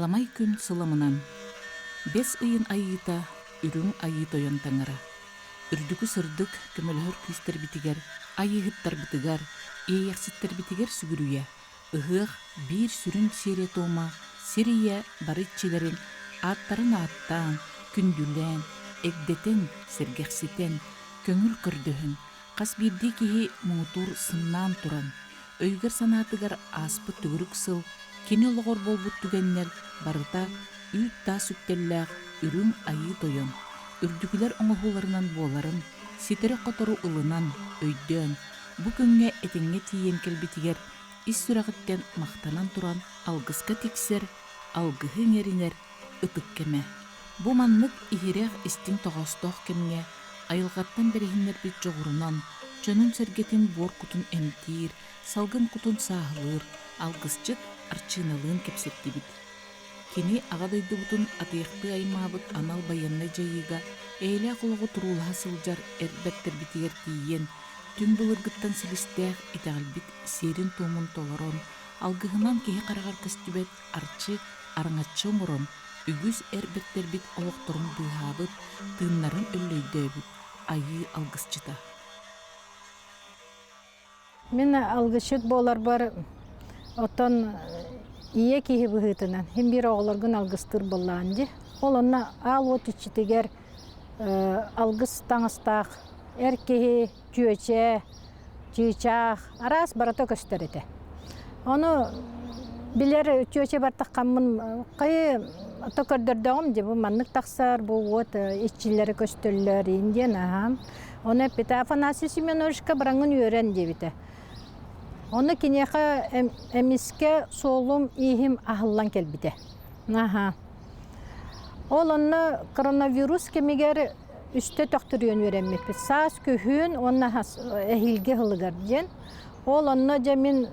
Аламай күн сыламынан, бэс ыйын айыыта Үрүҥ Айыы Тойон Таҥара, үрдүкү сырдык көмөлөһөр күүстэрбитигэр, айыыһыттарбытыгар, иэйэхситтэрбитигэр сүгүрүйэ, ыһыах биир сүрүн сиэрэ-туома сир ийэ бары иччилэрин ааттарын ааттаан, күндүлээн, эгдэтэн, сэргэхситэн, көҥүл көрдөһөн, хас биирдии киһи муҥутуур сымнаан туран, өйүгэр-санаатыгар ааспыт төгүрүк сыл кини олоҕор буолбут түгэннэр барыта үүт-таас үктэллээх Үрүҥ Айыы Тойон, үрдүкүлэр оҥоһууларынан буоларын ситэри-хотору ылынан, өйдөөн, бу күҥҥэ этэҥҥэ тиийэн кэлбитигэр ис сүрэҕиттэн махтанан туран алгыска тиксэр, алгыһы иҥэринэр ытык кэмэ. Бу маннык иһирэх истиҥ тоҕоостоох кэмҥэ айылҕаттан бэриһиннэрбит дьоҕурунан, дьонун-сэргэтин буор кутун эмтиир, салгын кутун сааһылыыр алгысчыт Арчыыналыын кэпсэттибит. Кини Аҕа дойдубутун атыйахтыы аймаабыт анал байыаннай дьайыыга эйэлээх олоҕу туруулаһа сылдьар эр бэртэрбитигэр тиийэн, түҥ былыргыттан силистээх итэҕэлбит сиэрин-туомун толорон, алгыһынан киһи хараҕар көстүбэт арчы, араҥаччы оҥорон, үгүс эр бэртэрбит олохторун быыһаабыт, тыыннарын өллөйдөөбүт айыы алгысчыта. Мин алгысчыт буоларбар оттон ийэ киһи быһыытынан син биир оҕолоргун алгыстыыр буоллаҕын дии. Ол онно аал уот иччитигэр алгыс таҥастаах эр киһи, чүөчэ, чыычаах араас барыта көстөр этэ. Ону билэр чүөчэ бартаххаммын хайы ото көрдөрдөҕүм дии бу маннык тахсар, бу уот иччилэрэ көстөллөр иин диэн аһаам. Ону эппитэ Афанасий Семеновичка бараҥҥын үөрэн диэбитэ. Ону киниэхэ эмискэ суолум ииһим аһыллан кэлбитэ. Аһа. Ол онно коронавирус кэмигэр үстэ төхтүрүйэн үөрэммиппит. Саас күһүн уонна эһиилги сылыгар диэн. Ол онно дьэ мин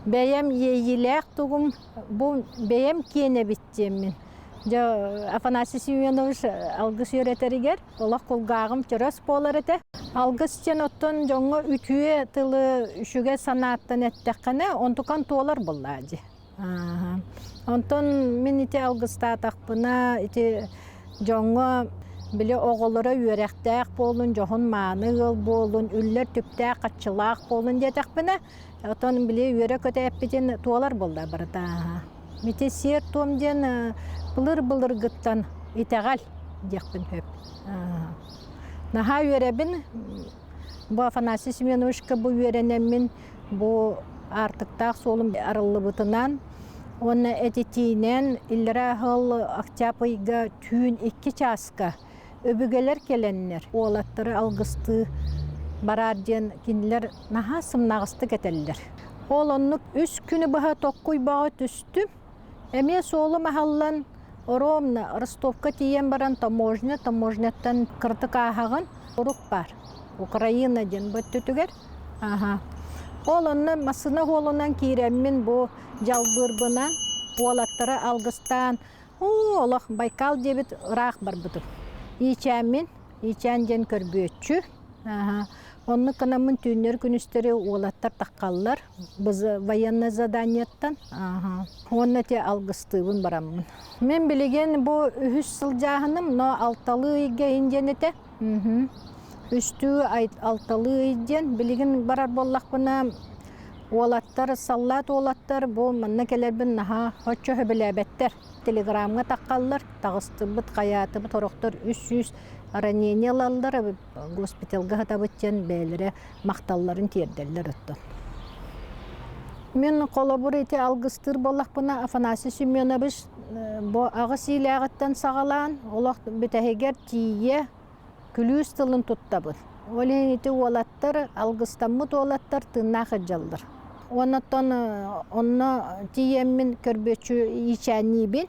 бэйэм иэйиилээх тугум бу бэйэм киэнэбит диэммин. Дьэ Афанасий Семенович алгыс үөрэтэригэр олох кулгааҕым чөрөс буолар этэ. Алгыс диэн оттон дьоҥҥо үтүө тылы үчүгэй санааттан эттэххинэ, онтукан туолар буоллаа дии. Онтон мин ити алгыстаатахпына, ити дьоҥҥо били оҕолоро үөрэхтээх буоллун, дьоһун-мааны ыал буоллун, үллэр түптээх хаччылаах буоллун диэтэхпинэ, оттон били үөрэ-көтө эппитин туолар буолла барыта. Ити сиэр-туом диэн былыр-былыргыттан итэҕэл диэхпин сөп. Наһаа үөрэбин. Бу Афанасий Семеновичка бу үөрэнэммин бу аартыктаах суолум арыллыбытынан уонна этитиинэн иллэрээ сыл октябрь ыйга түүн 2 чааска өбүгэлэр кэлэннэр уолаттары алгыстыы бараар диэн кинилэр наһаа сымнаҕастык этэллэр. Ол оннук үс күнү быһа токкуйбаҕа түстүм. Эмиэ суолум аһыллан ровно Ростовка тиийэн баран таможня, таможняттан кыратык ааһаҕын урук баар. Украина диэн бу өттүтүгэр. Аха. Ол онно массыына уолунан киирэммин бу дьалбыырбынан уолаттары алгыстаан уу олох Байкал диэбит ыраах барбытым. Иичээммин, иичээн диэн көрбүөччү. Аха. Оннук гынаммын түүннэри-күнүстэри уолаттар таххаллар военное заданиеттан. Уонна ити алгыстыыбын бараммын. Мин билигин бу үһүс сылдьааһыным, но алталыы ыйга иһин диэн этэ. Үстүү алталыы ый диэн билигин барар буоллахпына уолаттар, саллаат уолаттар бу манна кэлэрбин наһаа оччо сөбүлээбэттэр. Телеграмҥа таххаллар, таҕыстыбыт, хайаатыбыт, сорохтор 300 ранение ылаллар, госпиталга сытабыт диэн бэйэлэрэ махталларын тиэрдэллэр оттон. Мин холобур ити алгыстыыр буоллахпына Афанасий Семенович бу аҕыс иилээҕиттэн саҕалаан олох бүтэһигэр тиийэ күлүүс тылын туттабын. Ол иһин ити уолаттар, алгыстаммыт уолаттар тыыннаах сылдьаллар. Оннуттан онно тиийэммин көрбүөччү иичээнниибин.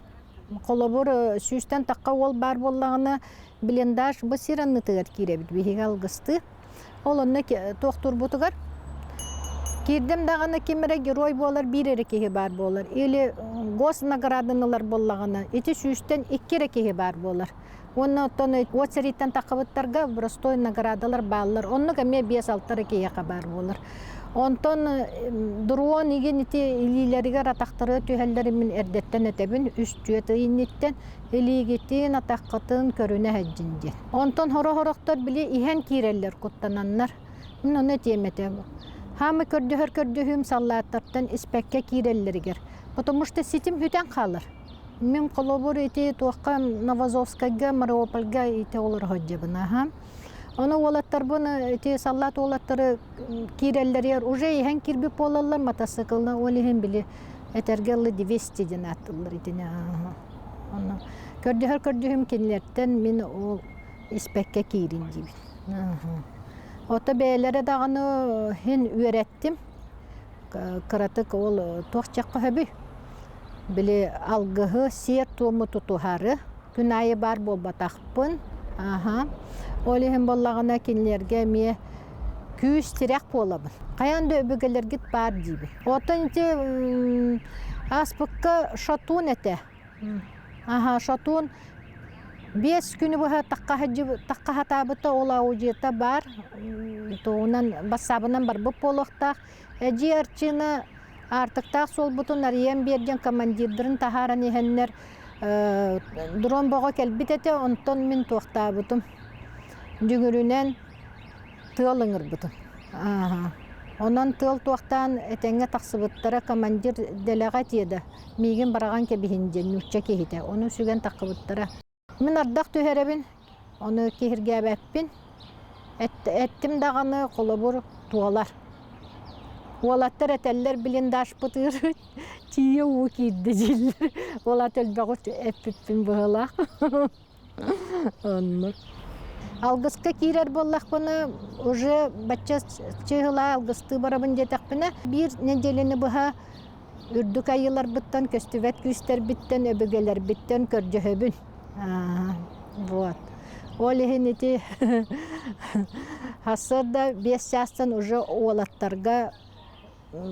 Холобур, сүүстэн тахха уол баар буоллаҕына, блиндаж бу сир аннытыгар киирэбит биһиги алгыстыы. Ол онно туохтуурбутугар киирдим даҕаны ким эрэ герой буолар биир эрэ киһи баар буолар. Или госнаграданы ылар буоллаҕына ити сүүстэн икки эрэ киһи баар буолар. Уонна оттон уот сэрииттэн таххыбыттарга простой наградалар бааллар. Оннук эмиэ биэс-алта эрэ киһиэхэ баар буолар. Онтон дрон игин ити илиилэригэр атахтары түһэллэрин мин эрдэттэн этэбин, үс түөрт ый инниттэн илиигитин, атаххытын көрүнэ сылдьын диэн. Онтон хоро-хорохтор били иһэн киирэллэр куттананнар. Мин ону этиэм этэ. Хаамы көрдөһөр көрдөһүүм саллааттартан испэккэ киирэллэригэр. Потому что ситим бүтэн хаалар. Мин холобур ити туохха Новозовскайга, Мариупольга ити олоро сылдьабын аха. Ону уолаттарбын ити саллаат уолаттары киирэллэригэр уже иһэн киирбит буолаллар матасыкылна ол иһин били этэргэ ылы 200 диэн ааттыллар итини. Онно көрдөһөр көрдөһүм кинилэртэн мин ол испэккэ киирин диибин. Ото бэйэлэрэ даҕаны иһин үөрэттим. Кыратык ол туох чахха сөбүй? Били алгыһы сиэр-туому тутуһары күн аайы баар буолбатахпын. Аха. Ол иһин буоллаҕына кинилэргэ эмиэ күүс-тирэх буолабын. Хайаан да өбүгэлэргит баар диибин. Оттон ити ааспыкка шатун этэ. Аха, шатун 5 күнү быһа таххаһатаабыта ол аудиота баар. Тугунан бассаабынан барбыт буолуохтаах. Эдьиий Арчыына аартыктаах суолбутун арыйан биэрдиэн командирдарын таһааран иһэннэр дрон бөҕө кэлбит этэ, онтон мин туохтаабытым. Дүҥүрүнэн тыал ыҥырбытым. Ааһа. Онон тыал туохтаан этэҥҥэ тахсыбыттара командир дэлэҕэ этиэ да, миигин быраҕан кэбиһин диэн нуучча киһитэ. Ону сүгэн таххыбыттара. Мин ардах түһэрэбин, ону киһиргээбэппин. Эттим даҕаны холобур туолар. Уолаттар этэллэр блиндажпытыгар тиийэ уу киирдэ дииллэр. Уолат элбэҕи эппиппин быһыылаах. Оннук. Алгыска киирэр буоллахпына, уже бачча чыыһылаа алгыстыы барабын диэтэхпинэ, биир нэдиэлэни быһа Үрдүк айыыларбыттан, көстүбэт күүстэрбиттэн, өбүгэлэрбиттэн көрдөһөбүн. Вот. Ол иһин ити сарсыарда 5 чаастан уже уолаттарга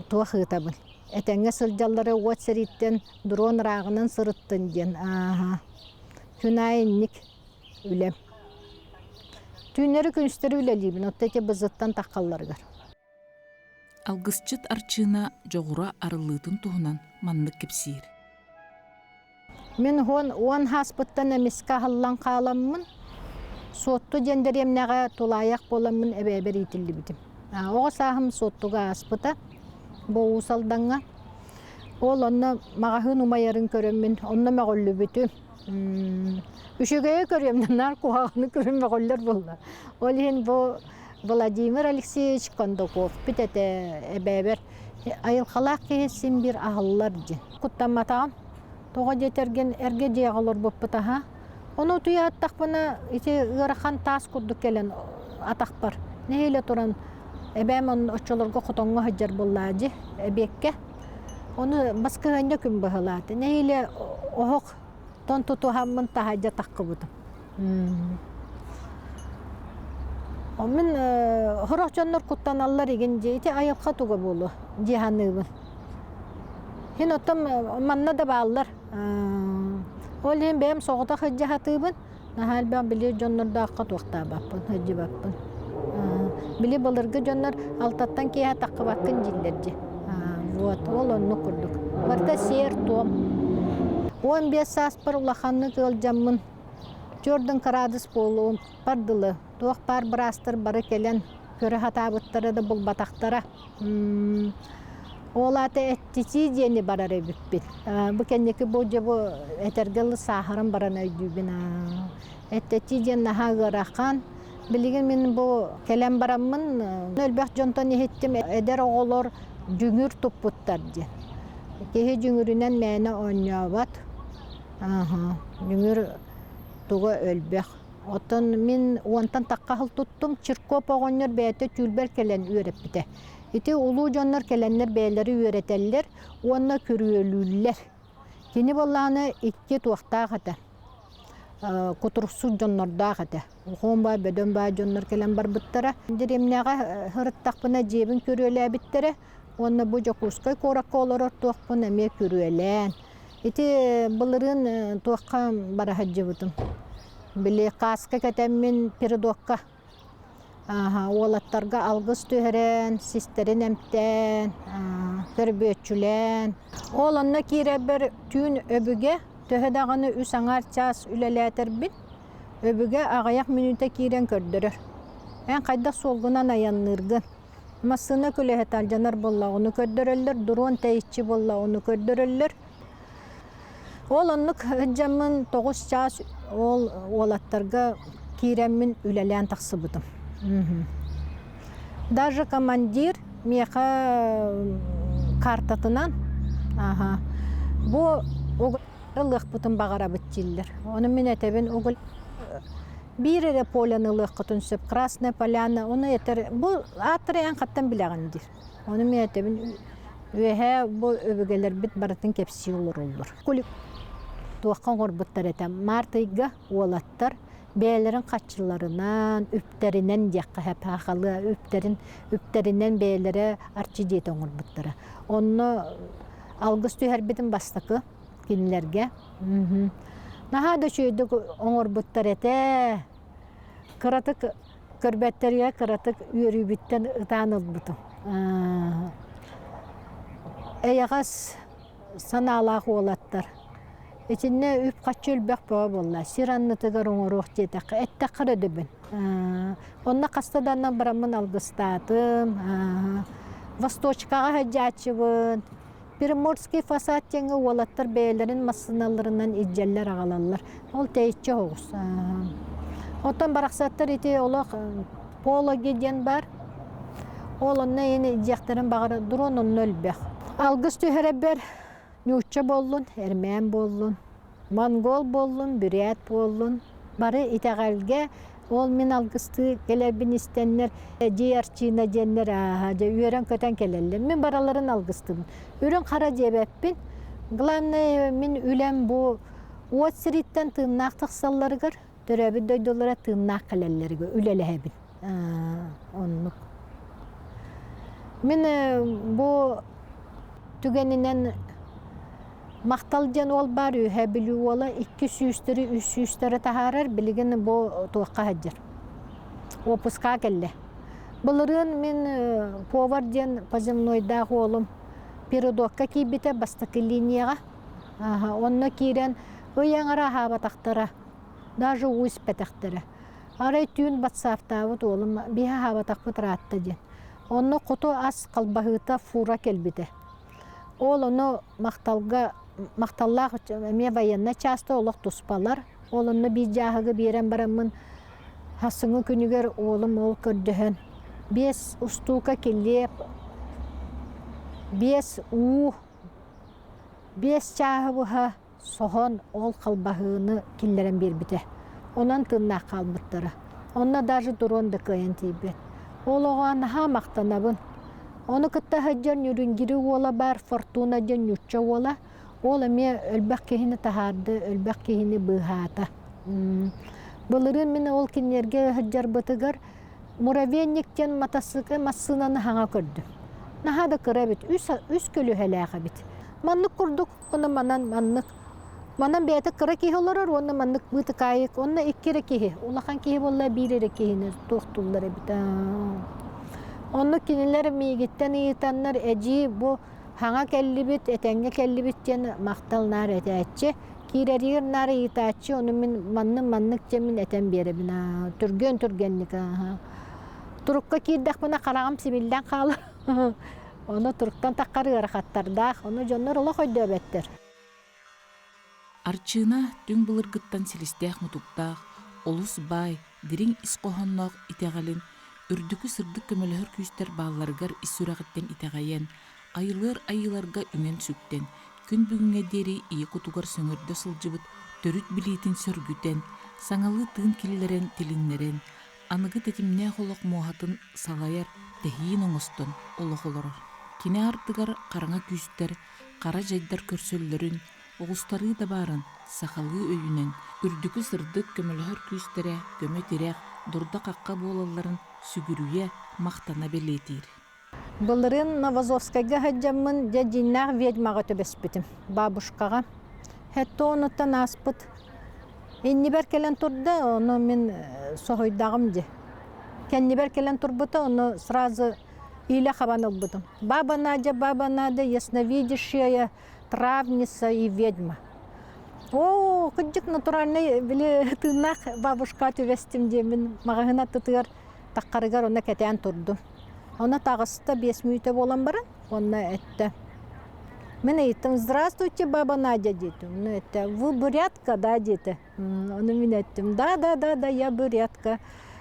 туох ыытабын. Этэҥҥэ сылдьаллара уот сэрииттэн дрон ырааҕынан сырыттын диэн. Күн аайы инник үлэм. Түүннэри күнүстэри үлэлиибин, оттон ити бызыттан таххалларыгар. Алгысчыт Арчыына дьоҕура арыллыытын туһунан маннык кэпсиир. Мин 10 ааспыттан эмискэ аһыллан хааламмын, Суотту диэн дэриэбинэҕэ тулаайах буоламмын эбээбэр иитиллибитим. Оҕо сааһым Суоттуга ааспыта, бу Уус Алдаҥҥа. Ол онно маҕаһыын умайарын көрөммүн, онно мөҕүллүбүтүм. Үчүгэйи көрүөм, наар куһаҕаны көрөн мөҕүллэр буолла. Ол иһин бу Владимир Алексеевич Кондаков бүт этэ эбээбэр айылҕалаах киһи син биир аһыллар диэн. Куттамматаҕым. Тоҕо диэтэргин эргэ дьиэҕэ олорбуппут аһа. Ону утуйа аттахпына ити ыарахан таас курдук кэлэн атахпар нэһиилэ туран эбээм онно оччолорго хотоҥҥо сылдьар буоллаа дии эбиэккэ. Ону баскыһыанньа күн быһылаата. Нэһиилэ оһох тон тутуһаммын таһырдьа таххыбытым. Мин сорох дьоннор куттаналлар игин дии ити айылҕа туга буолуо дии саныыбын. Иһин оттон манна да бааллар. Ол иһин бэйэм соҕотох сылдьа сатыыбын. Наһаа элбэх били дьоннордооххо туохтаабаппын, сылдьыбаппын. Били былыргы дьоннор алтаттан киэһэ таххыбаккын дииллэр дии. Вот, ол оннук курдук. Барыта сиэр-туом. 15 сааспар улаханнык ыалдьаммын, 4 кыраадыс буолуом дылы туох баар быраастар бары кэлэн көрө сатаабыттара да булбатахтара. Ол аата эттитии диэни барар эбиппин. Бу кэнники бу дьэ бу этэргэ дылы сааһыран баран өйдүүбүн. Эттэтии диэн наһаа ыарахан. Билигин мин бу кэлэн бараммын элбэх дьонтон иһиттим эдэр оҕолор дьүҥүр туппуттар диэн. Киһи дьүҥүрүнэн мээнэ оонньообот. Дьүҥүр туга өлбөх. Оттон мин уонтан тахха сыл туттум, Чиркоп оҕонньор бэйэтэ түүлбэр кэлэн үөрэппитэ. Ити улуу дьоннор кэлэннэр бэйэлэри үөрэтэллэр уонна күрүөлүүллэр. Кини буоллаҕына икки туохтаах этэ, кутуруксут дьоннордоох этэ. Улахан баай, бөдөҥ баай дьоннор кэлэн барбыттара. Дэриэбинэҕэ сырыттахпына дьиэбин күрүөлээбиттэрэ уонна бу Дьокуускай куоракка олорор туохпун эмиэ күрүөлээн Ити былырыын туохха бара сылдьыбытым. Били кааска кэтэммин передокка. Уолаттарга алгыс түһэрэн, систэрин эмтээн, көрбүөччүлээн. Ол онно киирэрбэр түүн өбүгэ төһө даҕаны үс аҥаар чаас үлэлээтэрбин, өбүгэ аҕыйах мүнүүтэ киирэн көрдөрөр. Эн хайдах суолгунан айанныыргын. Массыына күлэһитэ алдьанар буоллаҕына көрдөрөллөр, дрон тэйиччи буоллаҕына көрдөрөллөр. Ол оннук сылдьаммын 9 чаас ол уолаттарга киирэммин үлэлээн тахсыбытым. Даже командир миэхэ картатынан аха бу ылыахпытын баҕарабыт дииллэр. Ону мин этэбин угул биир эрэ поляны ылыаххытын сөп, Красная Поляна, ону этэр бу ааттары эн хаттан билэҕин диир. Ону мин этэбин үөһээ бу өбүгэлэрбит барытын кэпсии олороллор. Туохха оҥорбуттар этэ март ыйга уолаттар бэйэлэрин харчыларынан, үптэринэн диэххэ сөп сахалыы үптэрин үптэринэн бэйэлэрэ арчы дьиэтэ оҥорбуттара. Онно алгыс түһэрбитим бастакы кинилэргэ. Наһаа да үчүгэйдик оҥорбуттар этэ. Кыратык көрбөттөрүгэр кыратык үөрүүбүттэн ытаан ылбытым. Эйэҕэс санаалаах уолаттар. Итиннэ үп-харчы элбэх бөҕө буолла. Сир аннытыгар оҥоруох диэтэххэ, эттэххэ эрэ дөбүн. Онно хаста да аннан бараммын алгыстаатым. Восточкаҕа сылдьааччыбын. Приморский фасад диэҥҥэ уолаттар бэйэлэрин массыыналарынан илдьэллэр аҕалаллар. Ол тэйиччи оҕус. Оттон барахсаттар ити олох пологи диэн баар. Ол онно ини илдьиэхтэрин баҕара дрон онно элбэх. Алгыс түһэрэрбэр нуучча буоллун, эрмээн буоллун, монгол буоллун, бүрээт буоллун, бары итэҕэлгэ ол мин алгыстыы кэлэрбин истэннэр дьиэ арчыына диэннэр ааһа дьэ үөрэн-көтөн кэлэллэр. Мин бараларын алгыстыыбын. Үрүҥ хара диэбэппин. Главное мин үлэм бу уот сириттэн тыыннаах тахсалларыгар, төрөөбүт дойдулара тыыннаах кэлэллэригэр үлэлэһэбин. Оннук. Мин бу түгэнинэн Махтал диэн уол баар Үөһээ Бүлүү уола икки сүүстэри, үс сүүстэри таһаарар, билигин бу туохха сылдьар. Уоппускаҕа кэллэ. Былырыын мин повар диэн позывнойдаах уолум передокка киирбитэ бастакы линияҕа. Онно киирэн ый аҥара аһаабатахтара, даже уу испэтэхтэрэ. Арай түүн батсааптаабыт уолум биһи аһаабатахпыт ыраатта диэн. Онно хоту ас халбаһыыта фура кэлбитэ. Ол ону махталга махталлаах эмиэ военнай чааста олох туспалар. Ол онно биир дьааһыгы биэрэн бараммын сарсыҥҥы күнүгэр уолум ол көрдөһөн биэс устуука килиэп, биэс уу, биэс чааһы быһа соһон ол халбаһыыны киллэрэн биэрбитэ. Онон тыыннаах хаалбыттара. Онно даже дрон да кыайан тиийбэт. Ол оҕо наһаа махтанабын. Ону кытта сылдьар Ньүрүнгири уола баар Фортуна диэн нуучча уола. Ол эмиэ элбэх киһини таһаарды, элбэх киһини быыһаата. Былырыын мин ол кинилэргэ сылдьарбытыгар Муравейник диэн матасыыкы массыынаны хаҥа көрдүм. Наһаа да кыра эбит, үс, үс көлүөһэлээх эбит. Маннык курдук Уонна манан маннык манан бэйэтэ кыра киһи олорор уонна маннык быытыкаайык уонна икки эрэ киһи улахан киһи буолла биир эрэ киһини туохтууллар эбит. Онно кинилэр миигиттэн ыйытаннар эдьиий бу хаҥа кэллибит этэҥҥэ кэллибит диэн махтал наар этээччи киирэригэр наар ыйытааччы ону мин маннык маннык диэн мин этэн биэрэбин түргэн түргэнник турукка киирдэхпинэ хараҕым симиллэн хаалар. Ону туруктан таххар ыарахаттардаах, ону дьоннор олох өйдөөбөттөр. Арчыына түҥ былыргыттан силистээх-мутуктаах, олус баай, дириҥ ис хоһоонноох итэҕэлин, үрдүкү сырдык көмөлөһөр күүстэр баалларыгар ис сүрэҕиттэн итэҕэйэн, айылыар айыыларга үҥэн-сүктэн, күн бүгүҥҥэ диэри ийэ кутугар сөҥөрдө сылдьыбыт төрүт билиитин сөргүтэн, саҥалыы тыын киллэрэн тилиннэрэн, аныгы тэтимнээх олох муоһатын салайар, тэһиин оҥостон олох олорор. Кини ардыгар хараҥа күүстэр, хара дьайдар көрсөллөрүн, оҕустарыы да баарын сахалыы өйүнэн, үрдүкү сырдык көмөлөһөр күүстэрэ көмө-тирэх, дурда-хахха буолалларын сүгүрүйэ, махтана бэлиэтиир. Былырыын Новозовскайга сылдьаммын дьэ дьиҥнээх ведьмаҕа түбэспитим, бабушкаҕа. Хэттэ онуттан ааспыт. Иннибэр кэлэн турда, ону мин соһуйдаҕым дии. Кэннибэр кэлэн турбута, ону сразу иилэ хабан ылбытым. Баба Надя, баба Надя, ясновидящая травница и ведьма. Оо, кырдьык натуральный били тыыннаах бабушка түбэстим диэммин маҕаһыын аттытыгар таххарыгар онно кэтээн турдум. Онно таҕыста 5 мүнүүтэ буолан баран уонна эттэ. Мин ыйыттым, здравствуйте, баба Надя диэтим. Ну это вы бурятка, да, диэтэ. Ону мин эттим, да, да, да, да, я бурятка.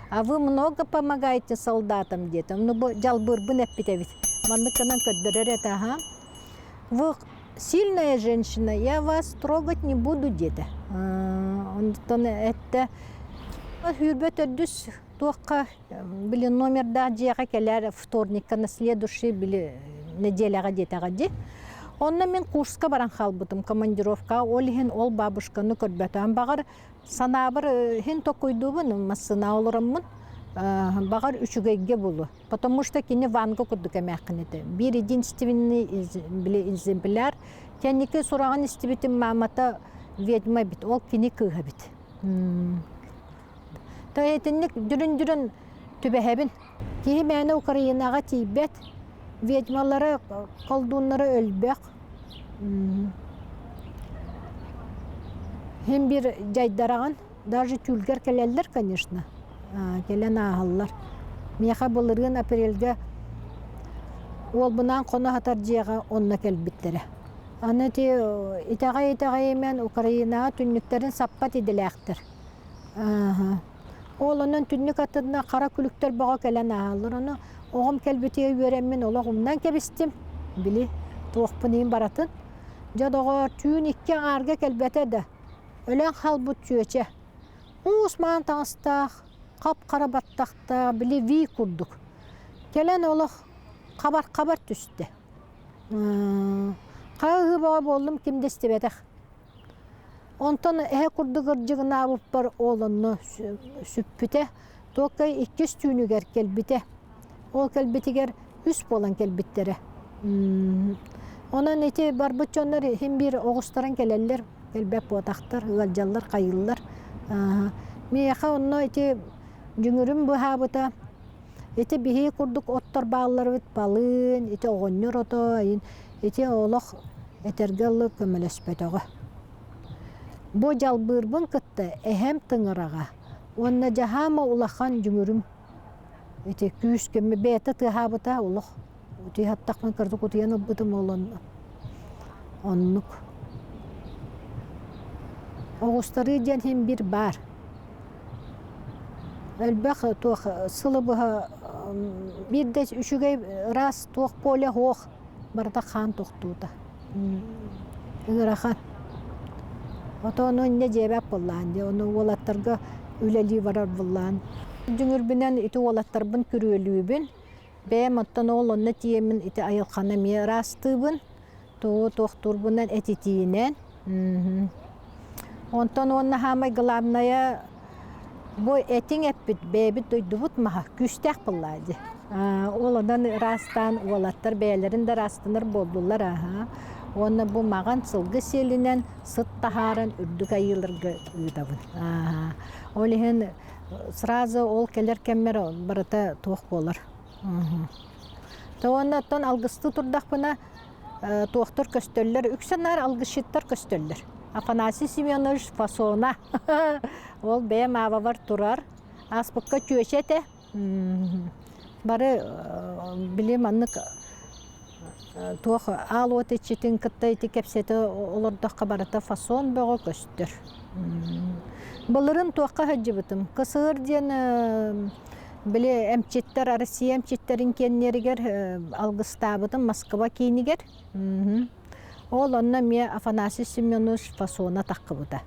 А вы много помогаете солдатам диэтим. Ну бу дьалбыырбын эппит эбит. Маннык гынан көрдөрөр этэ, аха. Вы сильная женщина, я вас трогать не буду диэтэ. Онтон эттэ, сүүрбэ төрдүс туохха били номердаах дьиэҕэ кэлээр вторникка на следующий били неделяҕа диэтэҕэ дии. Онно мин курска баран хаалбытым командировкаҕа ол иһин ол бабушканы көрбөтөм баҕар санаабар иһин токуйдуубун массыына олороммун баҕар үчүгэйгэ булу потому что кини Ванга курдук эмээххин этэ биир единственный били экземпляр кэнники сураҕын истибитим маамата ведьма эбит ол кини кыыһа эбит Итинник дьүрүн-дьүрүн түбэһэбин. Киһи мээнэ Украинаҕа тиийбэт, ведьмалара, колдуннара өлбөх. Син биир дьайдараҕын, даже түүлгэр кэлэллэр, конечно, кэлэн ааһаллар. Миэхэ былырыын апрельга уолбунаан хоно сытар дьиэҕэ онно кэлбиттэрэ. Аны ити итэҕэй-итэҕэйимэн Украинаҕа түннүктэрин саппат идэлээхтэр. Ол онон түннүк аттына хара күлүктэр бөҕө кэлэн ааһаллар. Ону оҕом кэлбитигэр үөрэммин олох умнан кэбистим. Били туохпун иһин баратын. Дьэ доҕоор, түүн икки аҥаарга кэлбэтэ да, өлөн хаалбыт чүөчэ. Уус маан таҥастаах, хап-хара баттахтаах, били вий курдук. Кэлэн олох хабар-хабар түстэ. Хаһыы бөҕө буоллум, ким да истибэтэх. Онтон эһэ курдук ырдьыгынаабыппар ол онно сүппүтэ. Туоккай иккис түүнүгэр кэлбитэ. Ол кэлбитигэр үс буолан кэлбиттэрэ. Онон ити барбыт дьоннор иһин биир оҕустаран кэлэллэр, кэлбэт буотахтар, ыалдьаллар, хайыыллар. Миэхэ онно ити дьүҥүрүм быһаабыта. Ити биһиги курдук оттор баалларбыт балыын, ити оҕонньор ото, ити олох этэргэ дылы көмөлөспөтөҕө. Бу дьалбыырбын кытта эһэм тыҥыраҕа уонна дьаһаама улахан дьүҥүрүм ити күүс көмө бэйэтэ тыаһаабыта олох утуйаттахпын кырдьык утуйан ылбытым ол онно оннук оҕустарыы диэн иһин биир баар элбэх туох сылы быһа биирдэ үчүгэй ыраас туох поле суох барыта хаан тохтуута ыарахан ото ону инньэ дьиэбэт буоллаҕын дии ону уолаттарга үлэлии барар буоллаҕын дьүҥүрбүнэн ити уолаттарбын күрүөлүүбүн бэйэм оттон ол онно тиийэммин ити айылҕаны эмиэ ыраастыыбын тугу туохтуурбунан этитиинэн Онтон уонна саамай главное бу этиҥ эппит бэйэбит дойдубут маһа күүстээх буоллаа дии. Ол онон ыраастаан уолаттар бэйэлэрин да ыраастанар буоллулар аһа. Уонна бу маҕан сылгы сиэлинэн сыт таһааран үрдүк айыыларга ыытабын. Ол иһин сразу ол кэлэр кэммэр барыта туох буолар. Уонна оттон алгыстыы турдахпына туохтар көстөллөр, үксэ наар алгысчыттар көстөллөр. Афанасий Семенович фасона. Ол бэйэм аабабар турар. Ааспыкка чүөчэ этэ. Бары били маннык туох аал уот иччитин кытта ити кэпсэтэ олордоххо барыта фасон бөҕө көстөр. Былырын туохха сылдьыбытым? КСР диэн Били эмчиттэр Россия эмчиттэрин киэннэригэр алгыстаабытым Москва киинигэр. Ол онно эмиэ Афанасий Семенович фасона таххыбыта.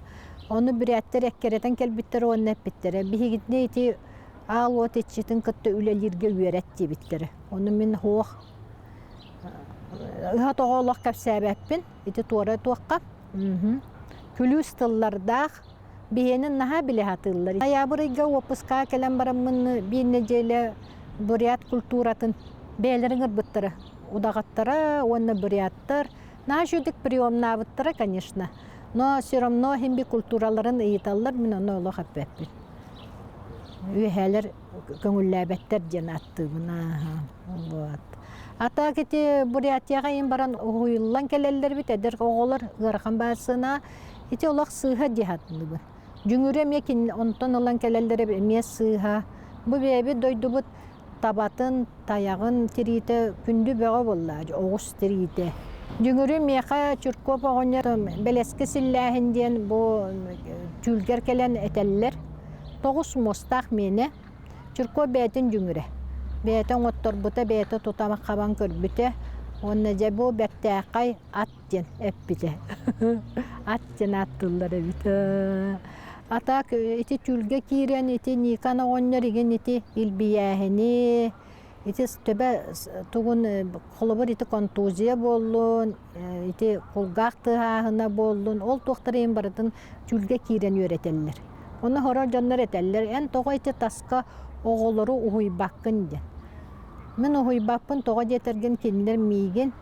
Ону бүрээттэр эккирэтэн кэлбиттэр уонна эппиттэрэ биһигитини ити аал уот иччитин кытта үлэлииргэ үөрэт диэбиттэрэ. Ону мин суох ыһа тоҕо олох кэпсээбэппин ити туора туохха. Күлүүс тыллардаах Биһиэнин наһаа билэ сатыыллар. Ноябрь ыйга уоппускаҕа кэлэн бараммын биир нэдиэлэ бурят культуратын бэйэлэрин ырбыттара. Удаҕаттара уонна буряттар наһаа үчүгдүк приемнаабыттара, конечно. Но все равно иһин би культураларын ыйыталлар, мин ону олох эппэппин. Үөһээлэр көҥүллээбэттэр диэн ааттыыбын. Вот. А так ити Бурятияҕа иин баран уһуйуллан кэлэллэрбит эдэр оҕолор ыарахан баасына ити олох сыыһа дии саныыбын. Дьүҥүрү эмиэ кин онтон ылан кэлэллэрэ эмиэ сыыһа. Бу бэйэбит дойдубут табатын, тайаҕын тириитэ күндү бөҕө буолла, оҕус тириитэ. Дьүҥүрү миэхэ Чуркуоп оҕонньор бэлэскэ силлээһин диэн бу түүлгэр кэлэн этэллэр. Тоҕус муостаах миэнэ. Чуркуоп бэйэтин дьүҥүрэ. Бэйэтэ оҥотторбута, бэйэтэ тута хабан көрбүтэ. Уонна дьэ бу бэртээхэй ат диэн эппитэ. Ат диэн ааттыыллар эбит. А так ити түүлгэ киирэн ити Никон оҕонньор игин ити илбийээһини ити төбө тугун холобур ити контузия буоллун, ити кулгаах тыаһааһына буоллун, ол туохтары иһин барытын түүлгэ киирэн үөрэтэллэр. Ону хорор дьоннор этэллэр, эн тоҕо ити таска оҕолору уһуйбаккын диэн. Мин уһуйбаппын тоҕо диэтэргин кинилэр миигин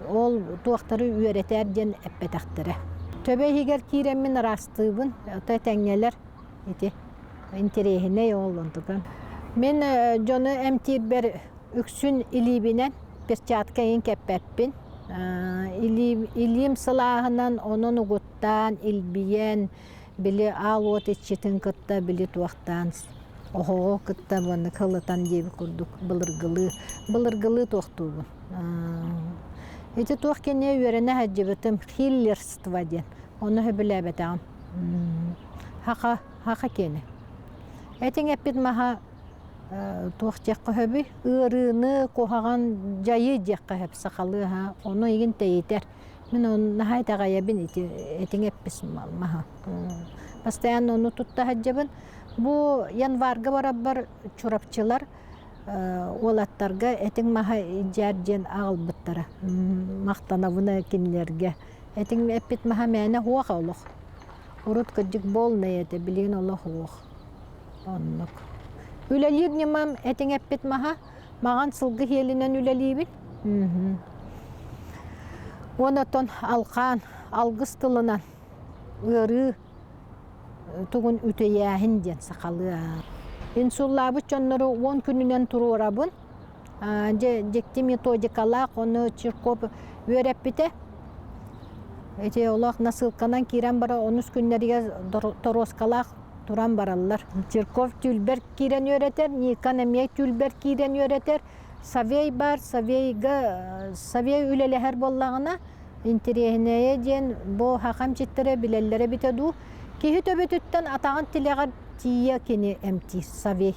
Ол туохтары үөрэтээр диэн эппэтэхтэрэ. Төбө иһигэр киирэммин ыраастыыбын, ото этэҥҥэлэр ити интэриэһинэй ол онтукан. Мин дьону эмтиирбэр үксүн илиибинэн перчатка иһин кэппэппин. Илиим сылааһынан онон угуттаан, илбийэн, били аал уот иччитин кытта били туохтаан оһоҕу кытта маннык ылытан диэбит курдук былыргылыы былыргылыы туохтуубун. Ити туох кэннэ үөрэнэ сылдьыбытым хиллерство диэн. Ону сөбүлээбэтэҕим. Хаха, хаха киэнэ. Этиҥ эппит маһа туох диэххэ сөбүй? Ыарыыны, куһаҕан дьайыы диэххэ сөп сахалыы аһа. Ону игин тэйитэр. Мин ону наһаа итэҕэйэбин ити этиҥ эппит маһа. Постоянно ону тутта сылдьабын. Бу январга барарбар Чурапчылар уолаттарга этиҥ маһа илдьээр диэн аҕалбыттара. Махтанабын кинилэргэ. Этиҥ эппит маһа мээнэ суох олох. Урут кырдьык буолнай этэ, билигин олох суох. Оннук. Үлэлиир ньымам этиҥ эппит маһа маҕан сылгы сиэлинэн үлэлиибин. Уонна оттон алхаан, алгыс тылынан ыарыы тугун үтэйээһин диэн сахалыы. Инсуллаабыт дьоннору 10 күнүнэн туруорабын. Дьэ, дьикти методикалаах, ону Чирков үөрэппитэ. Ити олох насылканан киирэн бара онус күннэригэр торуоскалаах туран бараллар. Чирков түүлбэр киирэн үөрэтэр, Никон эмиэ түүлбэр киирэн үөрэтэр. Савей бар, Савейга Савей үлэлэһэр буоллаҕына, Интэриэһинэйэ диэн бу саха эмчиттэрэ билэллэрэ эбитэ дуу, киһи төбөтүттэн атаҕын тилэҕэр тиийэ кини эмтиир Савей.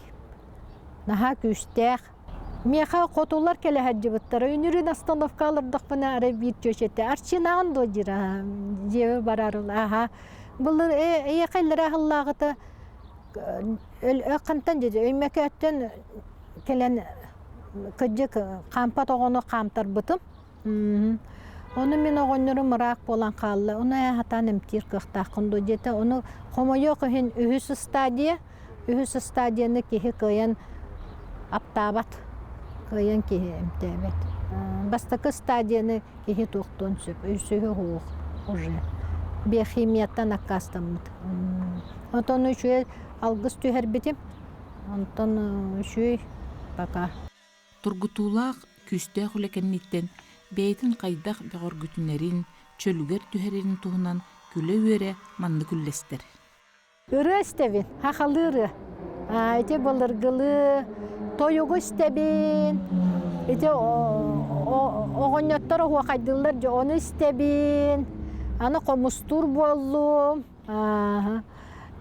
Наһаа күүстээх. Миэхэ хотулар кэлэ сылдьыбыттара. Үнүрүүн остановка олордохпуна арай биир чүөчэтэ Арчинаҕын дуо диир дьиэбэр бараар аха былыр эйиэхэ иллэрээ сыллааҕыта хантан дии Өймөкөөттөн кэлэн кырдьык хаампат оҕону хаамтарбытым Ону мин оҕонньорум ыраах буолан хаалла, ону ээ сатаан эмтиир кыахтааххын дуо диэтэ. Ону хомойуох иһин үһүс стадия, үһүс стадияны киһи кыайан аптаабат, кыайан киһи эмтээбэт. Бастакы стадияны киһи туохтуон сөп, үсүһү суох уже. Биохимияттан аккаастаммыт. Онтон үчүгэй алгыс түһэрбитим, онтон үчүгэй пока. Тургутуулаах, күүстээх үлэ кэнниттэн бэйэтин хайдах бөҕөргүтүнэрин, чөлүгэр түһэрэрин туһунан күлэ-үөрэ маннык үллэстэр. Ырыа истэбин, хахалыы ырыа. Ити былыргылыы тойугу истэбин. Ити оҕонньоттор оһуохайдыыллар дьэ ону истэбин. Аны хомустуур буоллум. Ааһа.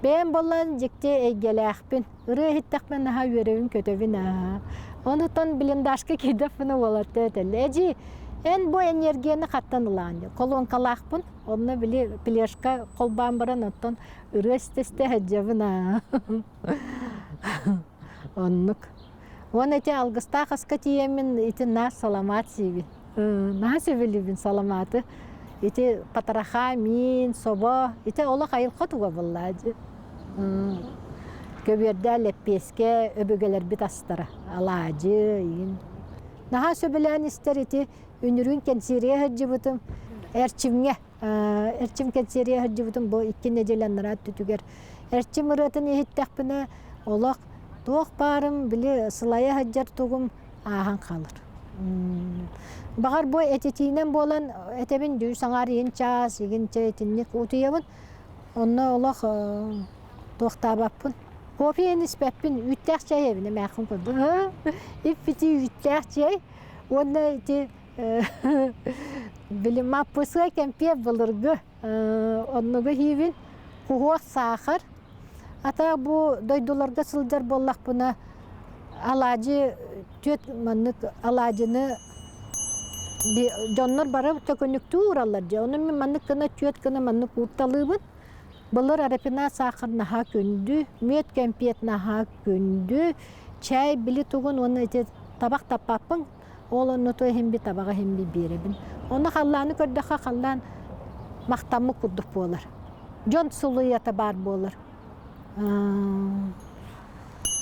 Бэйэм буоллан дьикти эйгэлээхпин. Ырыа иһиттэхпинэ наһаа үөрэбин-көтөбүн аа. Онутан блиндажка киирдэхпинэ уолаттар этэллэр, «Эдьиий, эн бу энергияны хаттан ылаҕын?» диэн. Колонкалаахпын, онно били плешка холбоон баран оттон ырыа истэ-истэ сылдьабын аа. Оннук. Уонна ити алгыстаах аска тиийэммин ити наар саламаат сиибин. Наһаа сөбүлүүбүн саламааты. Ити потроха, миин, собо, ити олох айылҕа туга буоллаа дии. Көбүөрдээх лэппиэскэ өбүгэлэрбит астара, алаадьы, игин. Наһаа сөбүлээн истэр ити үнүрүүн кэнсиэргэ сылдьыбытым Эрчимҥэ Эрчим кэнсиэргэ сылдьыбытым бу икки нэдиэлэ анараа өттүтүгэр. Эрчим ырыатын иһиттэхпинэ олох Туох баарым, били сылайа сылдьар тугум ааһан хаалар. Баҕар бу этитиинэн буолан этэбин дүү саҥаар иин чаас, игин чэ итинник утуйабын. Онно олох туохтаабаппын. Кофе испэппин, үүттээх чэй эбин эмээххин курдук. Иппити үүттээх чэй уонна ити били маппысыай кэмпиэт былыргы оннугу иһиибин. Куһуох саахар. Ата бу дойдуларга сылдьар буоллахпына алаадьы түөт маннык алаадьыны дьоннор бары төкүнүктүү уураллар дьэ. Ону мин маннык гына түөт гына маннык уурталыыбын. Былыр рапина саахар наһаа күндү, мүөт кэмпиэт наһаа күндү, чай били тугун уонна ити табах таппаппын, ол онно то иһин би табаҕа иһин би биэрэбин. Онно халлааны көрдөххө халлаан махтаммыт курдук буолар. Дьон сулуйата баар буолар.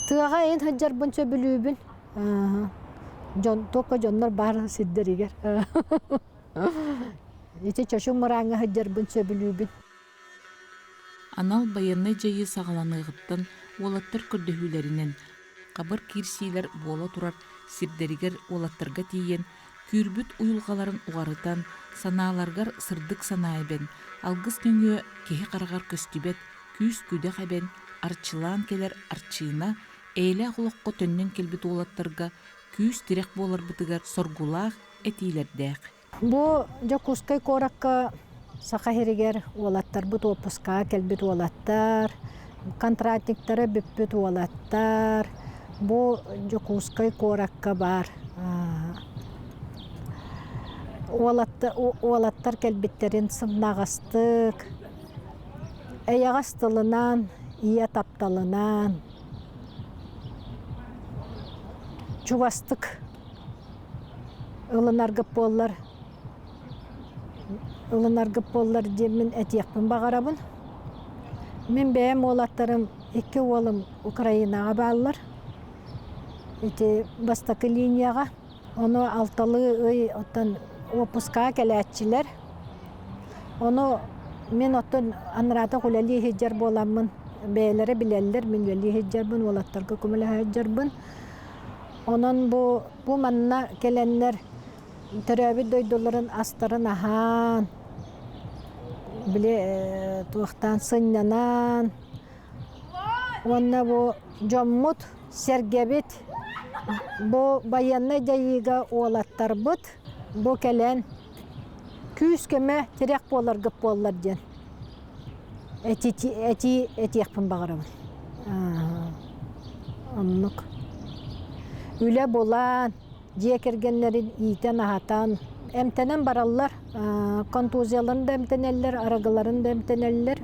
Тыаҕа эн сылдьарбын сөбүлүүбүн. Дьон, только дьоннор баар сирдэригэр. Ити чочум мырааҥҥа сылдьарбын сөбүлүүбүн. Анал байыаннай дьайыы саҕаланыаҕыттан уолаттар көрдөһүүлэринэн, хабыр киирсиилэр буола турар сирдэригэр уолаттарга тиийэн, күүрбүт уйулҕаларын уҕарытан, санааларыгар сырдык санаа эбэн, алгыс нөҥүө киһи хараҕар көстүбэт күүс-күдэх эбэн, арчылаан кэлэр Арчыына эйэлээх олоххо төннөн кэлбит уолаттарга күүс-тирэх буоларбытыгар соргулаах этиилэрдээх. Бу Дьокуускай куоракка Саха сиригэр уолаттарбыт уоппускаҕа кэлбит уолаттар, контрактниктара бүппүт уолаттар бу Дьокуускай куоракка баар уолаттар кэлбиттэрин сымнаҕастык, эйэҕэс тылынан, ийэ тапталынан чугастык ылынаргыт буоллар ылынаргыт буоллар диэммин этиэхпин баҕарабын. Мин бэйэм уолаттарым икки уолум Украинаҕа бааллар. Ити бастакы линияҕа. Ону алталыы ый оттон уоппускаҕа кэлээччилэр. Ону мин оттон анараатах үлэлии сылдьар буоламмын бэйэлэрэ билэллэр, мин үлэлии сылдьарбын, уолаттарга көмөлөһө сылдьарбын. Онон бу, бу манна кэлэннэр төрөөбүт дойдуларын астарын аһаан, били туохтаан сынньанан уонна бу дьоммут, сэргэбит бу байыаннай дьайыыга уолаттарбыт бу кэлэн күүс-көмө тирэх буоларгыт буоллар диэн этии этиэхпин баҕарабын. Оннук. Үлэ булан, дьиэ кэргэннэрин иитэн-аһатан, эмтэнэн бараллар. Контузияларын да эмтэнэллэр, арыгыларын да эмтэнэллэр.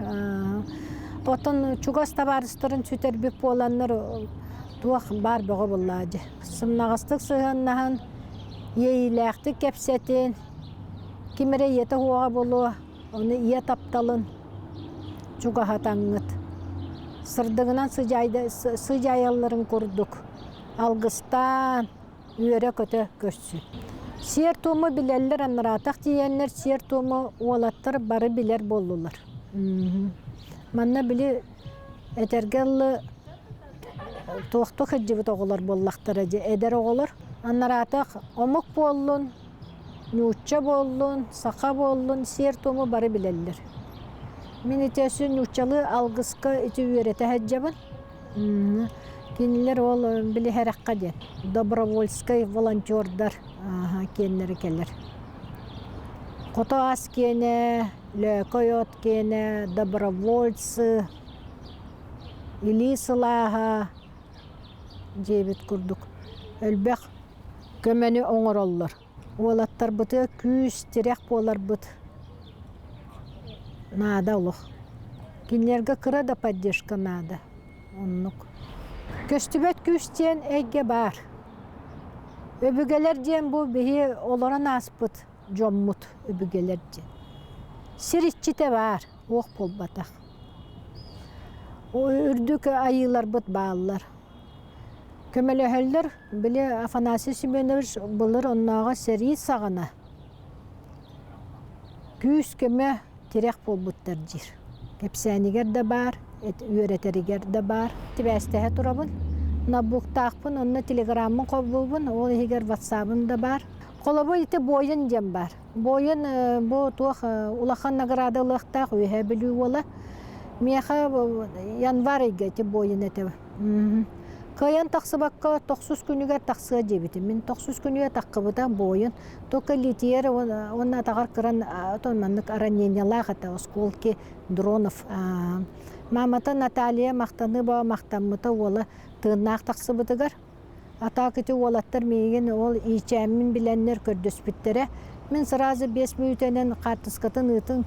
Оттон чугас табаарыстарын сүтэрбит буоланнар туох баар бөҕө буоллаа дьэ. Сымнаҕастык сыһыаннаһан, иэйиилээхтик кэпсэтин, ким эрэ ийэтэ уоҕа буолуо, Ону ийэ тапталын чугаһатаҥҥыт, сырдыгынан сыдьаайалларын курдук алгыстаан, үөрэ-көтө көрсүн. Сиэр-туому билэллэр, анараатах тиийэннэр сиэр-туому уолаттар бары билэр буоллулар. Манна били этэргэ дылы туохтуу сылдьыбыт оҕолор буоллахтара дьэ эдэр оҕолор. Анараатах омук буоллун, Нуучча буоллун, саха буоллун сиэр-туому бары билэллэр. Мин ити өссө нууччалыы алгыска ити үөрэтэ сылдьабын. Кинилэр ол билиһэрэххэ диэн добровольскай волонтердар киэннэрэ кэлэр. Хото ас киэнэ, лөөкөй от киэнэ, добровольцы, илии сылааһа диэбит курдук элбэх көмөнү оҥороллор. Уолаттарбытыгар күүс, тирэх буоларбыт наада олох. Кинилэргэ кыра да поддержка наада. Оннук. Көстүбэт күүс диэн эйгэ баар. Өбүгэлэр диэн бу биһи олорон ааспыт дьоммут өбүгэлэр диэн. Сир иччитэ баар, уох буолбатах. Үрдүк айыыларбыт бааллар. Көмөлөһөллөр, били Афанасий Семенович былыр оннооҕо сэрии саҕана күүс-көмө тирэх буолбуттар диир. Кэпсээнигэр да баар, үөрэтэригэр да баар. Тибээстэһэ турабын. Ноутбуктаахпын, онно телеграммын холбуубун, ол иһигэр ватсабым да баар. Холобур, ити Буойун диэн баар. Буойун бу туох улахан награда ылыахтаах Үөһээ Бүлүү уола. Миэхэ январь ыйга ити буойун этэ. Кыайан тахсыбакка тохсус күнүгэр тахсыа диэбитим. Мин тохсус күнүгэр таххыбыта буойун. Только литиер уонна атаҕар кыран отон маннык ранениялаах этэ осколки дронов. Мамата Наталья махтаныы баа махтаммыта уола тыыннаах тахсыбытыгар. Атаак ити уолаттар миигин ол иичээммин билэннэр көрдөспүттэрэ. Мин сразу 5 мүнүүтэнэн хаартыскатын ыытыҥ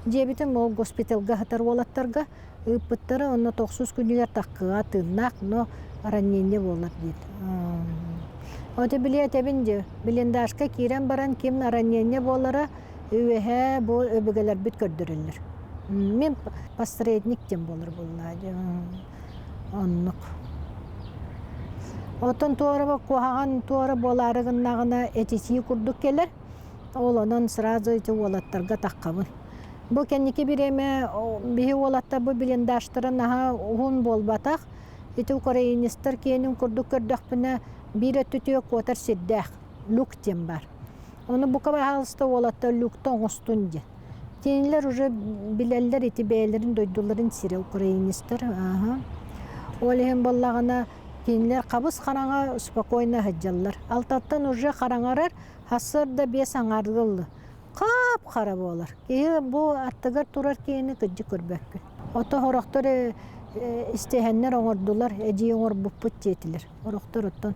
диэбитим ол госпиталга сытар уолаттарга ыыппыттара онно тохсус күнүгэр таккыга тыыннаах, но ранение буолар диэн. Ото били этэбин дии, блиндажка киирэн баран ким ранение буолара үөһээ бу өбүгэлэрбит көрдөрөллөр. Мин посредник диэн буолар буоллаа дии. Оннук. Оттон туора куһаҕан туора буолаары гыннаҕына этитии курдук кэлэр. Ол онон сразу ити уолаттарга таххабын. Бу кэнники бириэмэ биһи уолаттар бу блиндажтара наһаа уһун буолбатах. Ити украинецтар киэнин курдук көрдөхпүнэ биир өттүтүгэр куотар сирдээх люк диэн баар. Ону бука баһаалыста уолаттар люкта оҥостун диэн. Кинилэр уже билэллэр ити бэйэлэрин дойдуларын сирэ украинецтар. Ааһа. Ол иһин буоллаҕына кинилэр хабыс хараҥа спокойно сылдьаллар. Алтаттан уже хараҥарар, сарсыарда биэс аҥаарга ылла. Хап-хара буолар. Киһи бу аттыгар турар киһини кырдьык көрбөккүн. Ото сорохтор истиһэннэр оҥордулар, эдьиий оҥорбуппут диэтилэр. Сорохтор оттон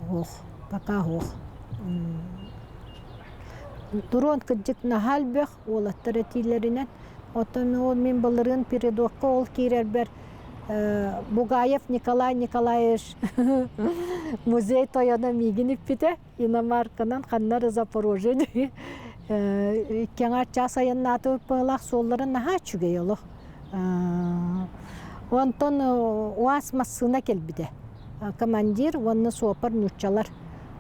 суох, пока суох. Турон кырдьык наһаа элбэх уолаттар этиилэринэн. Оттон ол мин былырыын передокка ол киирэрбэр Бугаев Николай Николаевич музей тойоно миигин иппитэ. Иномарканан ханна эрэ Запорожье дии икки аҥаар чаас айаннаатыбыт быһыылаах суоллара наһаа үчүгэй олох. Онтон УАЗ массыына кэлбитэ. Командир уонна суопар нууччалар.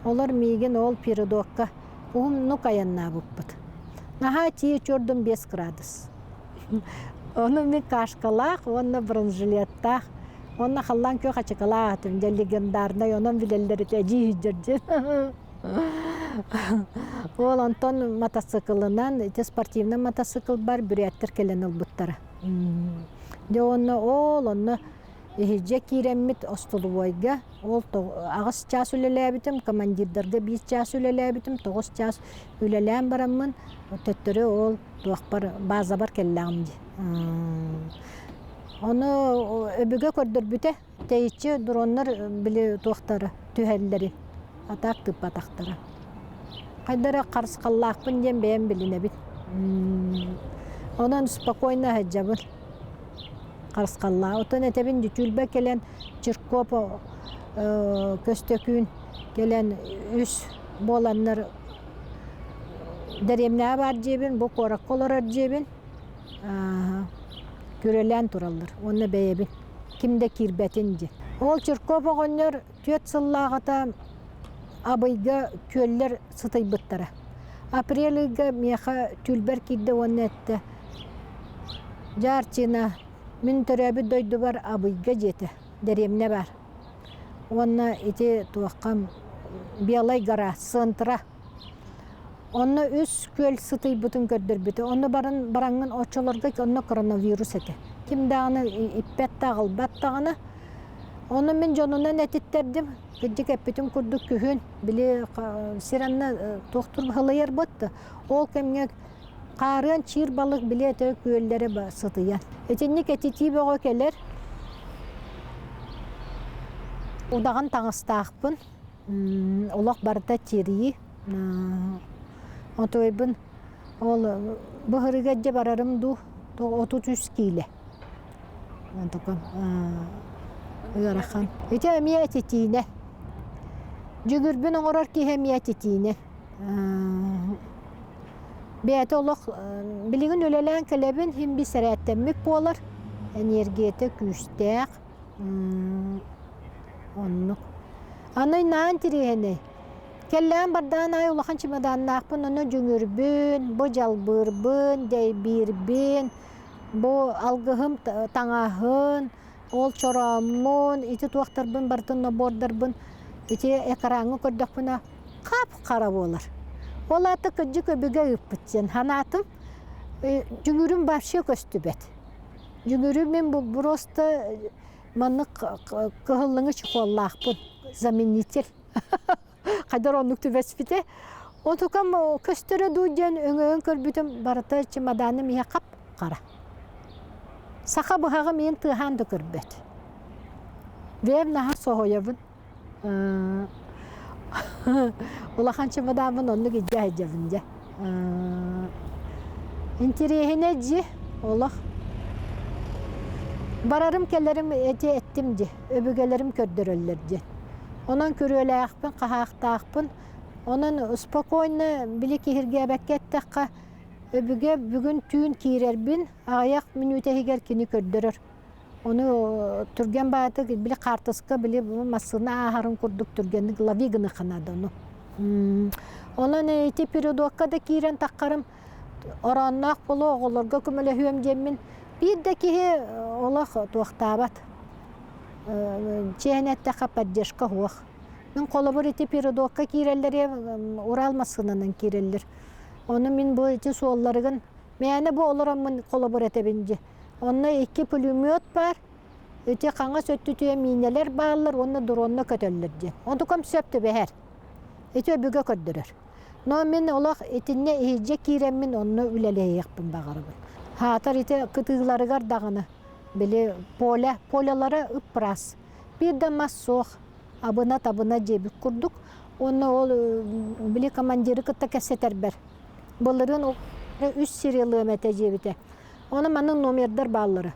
Олор миигин ол передокка уһуннук айаннаабыппыт. Наһаа тиийэ чуордум 5 градус. Ону мин кашкалаах уонна бронежилеттаах уонна халлаан күөх ачыкалаах этим дьэ легендарнай онон билэллэр этэ эдьиий дьэрдьин. Ол онтон мотоциклынан ити спортивнай мотоциклбар бүрээттэр кэлэн ылбыттара. Дьэ уонна ол онно Иһирдьэ киирэммит остолобуойга ол аҕыс чаас үлэлээбитим, командирдарга биир чаас үлэлээбитим, 9 чаас үлэлээн бараммын төттөрү ол туохпар базабар кэллэҕим дии. Ону өбүгэ көрдөрбүтэ, тэйиччи дроннар били туохтара түһэллэрин, атаак тыыппатахтара. Хайда эрэ харысхаллаахпын диэн бэйэм билинэбин. Онон спокойно сылдьабын. Харысхаллаах. Оттон этэбин Дьүтүүлбэ кэлэн Чиркоп Көстөкүүн кэлэн үс буоланнар дэриэбинэҕэ баар дьиэбин, бу куоракка олорор дьиэбин күрэлээн тураллар уонна бэйэбин ким да киирбэтин диэн. Ол Чиркоп оҕонньор 4 сыллааҕыта Абыйга күөллэр сытыйбыттара. Апрель ыйга миэхэ түүлбэр киирдэ уонна эттэ: «Дьаарчина, мин төрөөбүт дойдубар Абыйга дьиэтэ, дэриэбинэ баар. Уонна ити туоххам Белай гора, центра. Онно үс күөл сытыйбытын көрдөрбүтэ. Онно баран бараҥҥын оччолорго онно коронавирус этэ. Ким даҕаны иппэт да аҕалбат даҕаны. Ону мин дьонунан этиттэрдим. Кырдьык эппитим курдук күһүн били сир анна туохтур баһылайар буотта. Ол кэмҥэ хаарыан чиир балык били этэ күөллэрэ сытыйан. Итинник этитии бөҕө кэлэр. Удаҕан таҥастаахпын. Олох барыта тирии. Отуойбун ол быһырыга дьэ барарым дуу 33 киилэ. Онтукам ыарахан. Ити эмиэ этитиинэ. Дьүгүрбүн оҥорор киһи эмиэ этитиинэ. Бэйэтэ олох билигин үлэлээн кэлэбин, иһин би сэрээттэммит буолар. Эниэргийэтэ күүстээх. Оннук. Аны наан интириэһинэй. Кэллээн бардаан аайы улахан чемоданнаахпын, ону дьүҥүрбүн, бу дьалбыырбын, дэйбиирбин, бу алгыһым таҥаһын, Ол чорооммун, ити туохтарбын барытын нобуордарбын ити экраҥҥа көрдөхпүнэ хап-хара буолар. Ол аата кырдьык өбүгэ ыыппыт диэн санаатым. Дүҥүрүм вообще көстүбэт. Дүҥүрүм мин просто маннык кыһыллыҥы чехоллаахпын, заменитель. Хайдар оннук түбэспитэ. Отукам көстөрө дуу диэн өҥөйөн көрбүтүм барыта чемоданым иһэ хап-хара. Саха быһаҕа миин тыаһаан да көрбөт. Бэйэм наһаа соһуйабын. Улахан чемодааммын оннук илдьэ сылдьабын дьэ. Интэриэһинэй дьиэ олох. Барарым кэлэрим эти эттим дии, өбүгэлэрим көрдөрөллөр диэн. Онон күрүөлээхпин, хаһаахтаахпын. Онон спокойно били киһиргээбэккэ эттэххэ, өбүгэ бүгүн түүн киирэрбин аҕыйах мүнүүтэ иһигэр кини көрдөрөр. Ону түргэн баҕайытык били хаартыска били массыына ааһарын курдук түргэнник лови гыныахха наада ону. Онон ити передокка да киирэн таххарым ороонноох буолуо оҕолорго көмөлөһүөм диэммин биир да киһи олох туохтаабат. Чиэһинэ эттэххэ поддержка суох. Мин холобур ити передокка киирэллэри Урал массыынанан киирэллэр. Ону мин бу ити суолларыгын мээнэ бу олороммун холобур этэбин дии. Онно икки пулемет баар, ити хаҥас өттүтүгэр миинэлэр бааллар уонна дронна көтөллөр диэн. Онтукам сөп түбэһэр. Ити өбүгэ көрдөрөр. Но мин олох итиннэ иһирдьэ киирэммин онно үлэлэһиэхпин баҕарабын. Хаатар ити кытыыларыгар даҕаны били поле, полялара ыппырас. Биир да мас суох, абына-табына диэбит курдук. Уонна ол били командиры кытта кэпсэтэрбэр былырыын үс сири ылыам этэ диэбитэ. Оны маннык номердар бааллара.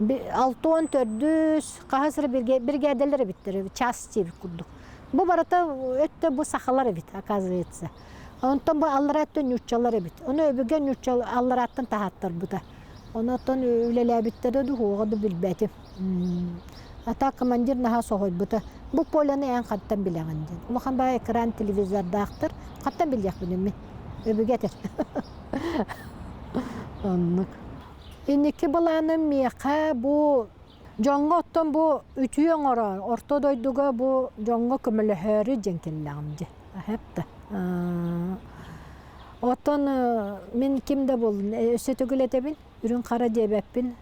64-дүс хаһыс эрэ биригээдэлэр эбиттэр, час диэбит курдук. Бу барыта өттө бу сахалар эбит, оказывается. Онтон бу аллараа өттө ньууччалар эбит. Ону өбүгэ ньуучча алларааттан таһааттарбыта. Онон үлэлээбиттэрэ дуу, да билбэтим. А так командир наһаа соһуйбута. Бу поляны эн хантан билэҕин диэн. Улахан баай экран телевизордаахтар. Хантан билиэхпин мин? Өбүгэ этэр. Оннук. Инники былааным миэхэ бу дьоҥҥо оттон бу үтүө оҥорор, орто дойдуга бу дьоҥҥо көмөлөһөөрү диэн кэллэҕим дии. Аһап да. Оттон мин ким да буоллун, өссө төгүл этэбин, үрүҥ хара диэбэппин,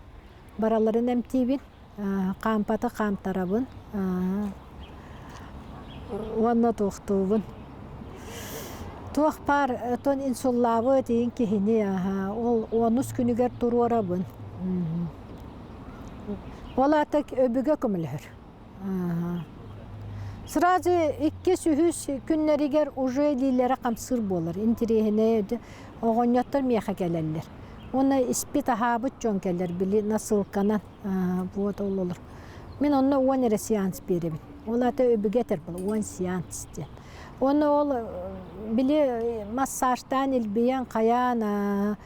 бараларын эмтиибин, хаампаты хаамтарабын уонна туохтуубун. Туох баар оттон инсуллаабыт иин киһини ол онус күнүгэр туруорабын. Ол аата өбүгэ көмөлөһөр. Сразу иккис, үһүс күннэригэр уже илиилэрэ хамсыыр буолар. Интириэһинэй оҕонньоттор миэхэ кэлэллэр. Уонна испит аһаабыт дьон кэлэр, били насылканан вот ол олор. Мин онно 10 эрэ сеанс биэрэбин. Ол аата өбүгэ этэр буолар, 10 сеанс диэн. Уонна ол били массажтаан илбийэн хайаан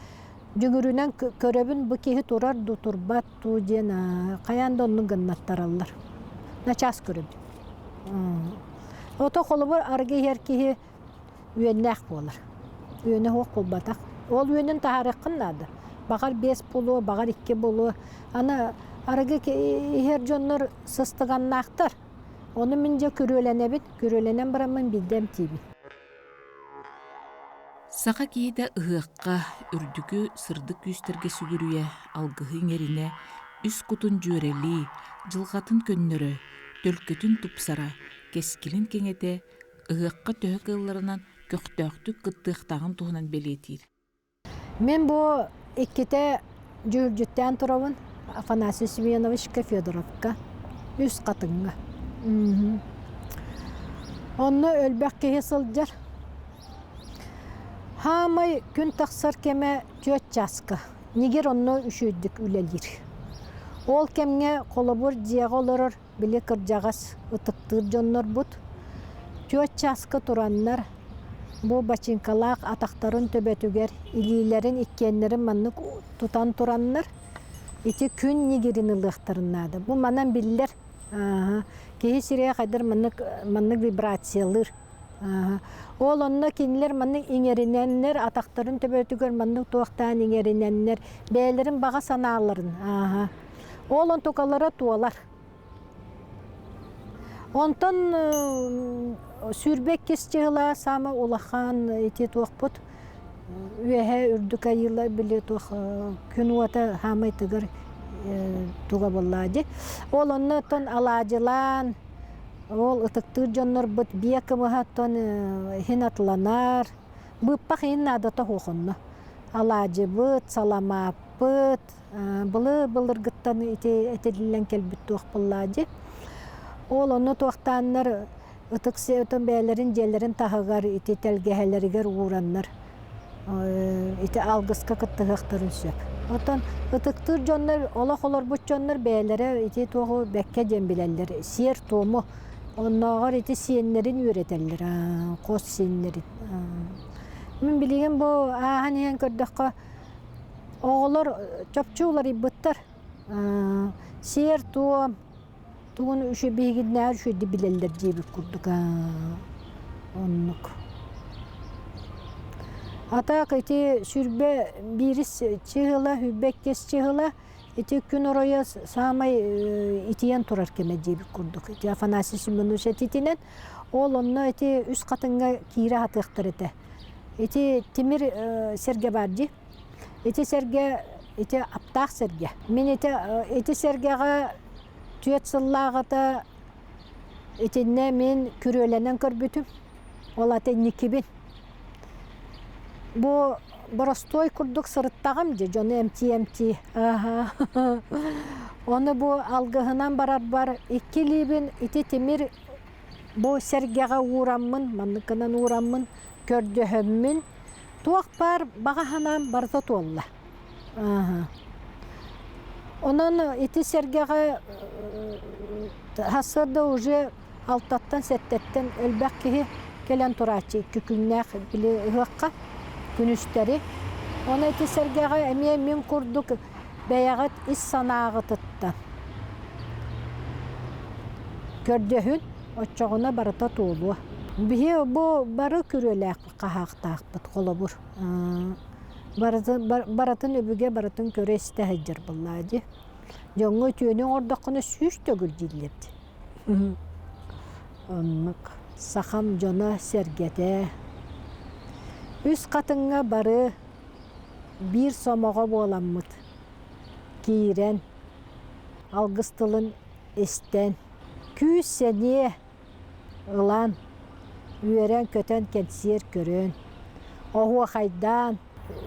Дьүҥүрүнэн көрөбүн бу киһи турар дуу, турбат дуу диэн хайаан да оннук гыннаттараллар. Начаас көрөбүн. Ото холобур арыгы иһэр киһи үөннээх буолар. Үөнэ суох буолбатах. Ол үөнүн таһаарыаххын наада. Баҕар биэс буолуо, баҕар икки буолуо. Аны арыгы иһэр дьоннор сыстыганнаахтар. Ону мин дьэ күрүөлэнэбин, күрүөлэнэн бараммын биирдэ эмтиибин. Саха киһитэ ыһыахха, үрдүкү сырдык күүстэргэ сүгүрүйэ, алгыһы иҥэринэ, үс кутун дьүөрэлии, дьылҕатын көннөрө, төлкөтүн тупсара, кэскилин кэҥэтэ, ыһыахха төһө кыалларынан көхтөөхтүк кыттыахтааҕын туһунан бэлиэтиир. Мин бу иккитэ дьүүлдьүттээн турабын Афанасий Семеновичка Федоровка, Үс Хатыҥҥа. Онно өлбөх киһи сылдьар. Хаамай күн тахсар кэмэ түөрт чааска. Нигер онно үчүгэйдик үлэлиир. Ол кэмҥэ холобур дьиэҕэ олорор били кырдьаҕас ытыктыыр дьоннорбут түөрт чааска тураннар бу бачыыҥкалаах атахтарын төбөтүгэр илиилэрин иккиэннэрин маннык тутан тураннар ити күн ньигирин ылыахтарын наада. Бу манан биллэр киһи сирэйэ хайдар маннык маннык вибрациялыыр. Ол онно кинилэр маннык иҥэринэннэр атахтарын төбөтүгэр маннык туохтаан иҥэринэннэр бэйэлэрин баҕа санааларын. Ол онтукалара туолар. Онтон 22 чыһыла саама улахан ити туохпут үөһэ үрдүк айыыла били туох күн уота хаамай тыгар туга буоллаа дии. Ол онно оттон алаадьылаан ол ытыктыыр дьоннорбут биэ кымыһа оттон иһин атланар. Быыппах иһин наадата суох онно. Алаадьыбыт, саламааппыт, былы-былыргыттан ити этиллэн кэлбит туох буоллаа дии. Ол онно туохтааннар ытык отон бэйэлэрин дьиэлэрин таһыгар ити тэлгэһэлэригэр уураннар ити алгыска кыттыһыахтарын сөп. Оттон ытыктыыр дьоннор, олох олорбут дьоннор бэйэлэрэ ити туоҕу бэккэ диэн билэллэр. Сиэр-туому оннооҕор ити сиэннэрин үөрэтэллэр, хос сиэннэрин. Мин билигин бу ааһан иһэн көрдөххө, оҕолор чопчу уларыйбыттар. Сиэр-туом тугун үчү биһигиннээҕэр үчүгэйдик билэллэр диэбит курдук оннук. А так ити 21 чыһыла, 22 чыһыла ити күн оройо саамай итийэн турар кэмэ диэбит курдук. Ити Афанасий Семенович этитинэн ол онно ити үс хатыҥҥа киирэ сатыахтар этэ. Ити тимир сэргэ баар дии. Ити сэргэ ити аптаах сэргэ. Мин ити ити сэргэҕэ түөрт сыллааҕыта итиннэ мин күрүөлэнэн көрбүтүм. Ол аты инникибин. Бу боростуой курдук сырыттаҕым дии дьону эмтии-эмтии. Ону бу алгыһынан барарбар икки илиибин ити тимир бу сэргэҕэ уураммын, маннык гынан уураммын, көрдөһөммүн, туох баар баҕа санаам барыта туолла. Онон ити сэргэҕэ сарсыарда уже алтаттан сэттэттэн элбэх киһи кэлэн турааччы икки күннээх били ыһыахха күнүстэри. Ону ити сэргэҕэ эмиэ мин курдук бэйэҕит ис санааҕытыттан көрдөһүн, оччоҕуна барыта туолуо. Биһи бу бары күрүөлээх хаһаахтаахпыт холобур. Барытын өбүгэ барытын көрө-истэ сылдьар буоллаа дии. Дьоҥҥо үтүөнү оҥордоххуна сүүс төгүл дииллэр дии. Оннук. Сахам дьоно-сэргэтэ үс хатыҥҥа бары биир сомоҕо буоламмыт киирэн, алгыс тылын истэн, күүс-сэниэ ылан, үөрэн-көтөн кэнсиэр көрөн, оһуохайдаан,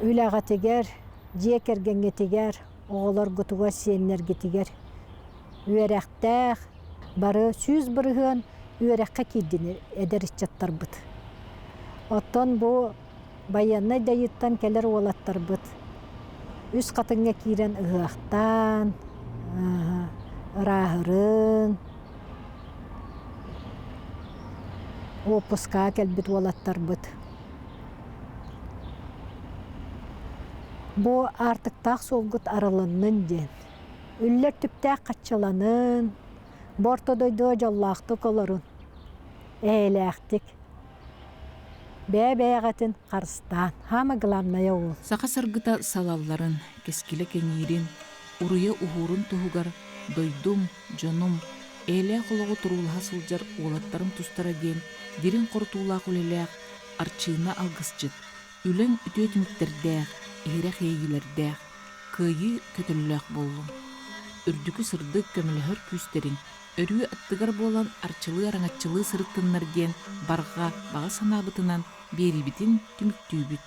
үлэҕитигэр, дьиэ кэргэҥҥитигэр, оҕолоргутугар, сиэннэргитигэр үөрэхтээх, бары 100% үөрэххэ киирдинэр эдэр ыччаттарбыт. Оттон бу байыаннай дьайыыттан кэлэр уолаттарбыт үс хатыҥҥа киирэн ыһыахтаан, ырааһырын, уоппускаҕа кэлбит уолаттарбыт бу аартыктаах суолгут арылыннын диэн үллэр түптээх хаччыланын, бу орто дойдуга дьоллоохтук олорун, эйэлээхтик Бэйэ-бэйэҕитин харыстаан. Самое главное ол. Саха саргыта салалларын, кэскилэ кэҥиирин, уруйа уһуурун туһугар дойдум, дьонум, эйэлээх олоҕу туруулаһа сылдьар уолаттарым тустара диэн дириҥ хорутуулаах үлэлээх Арчыына алгысчыт, үлэҥ үтүө түмүктэрдээх, иһирэх иэйиилэрдээх, кыайыы көтөллөөх буоллун. Үрдүкү сырдык көмөлөһөр күүстэриҥ өрүү аттыгар буолан арчылыы-араҥаччылыы сырыттыннар диэн барҕа баҕа санаабытынан биэриибитин түмүктүүбүт.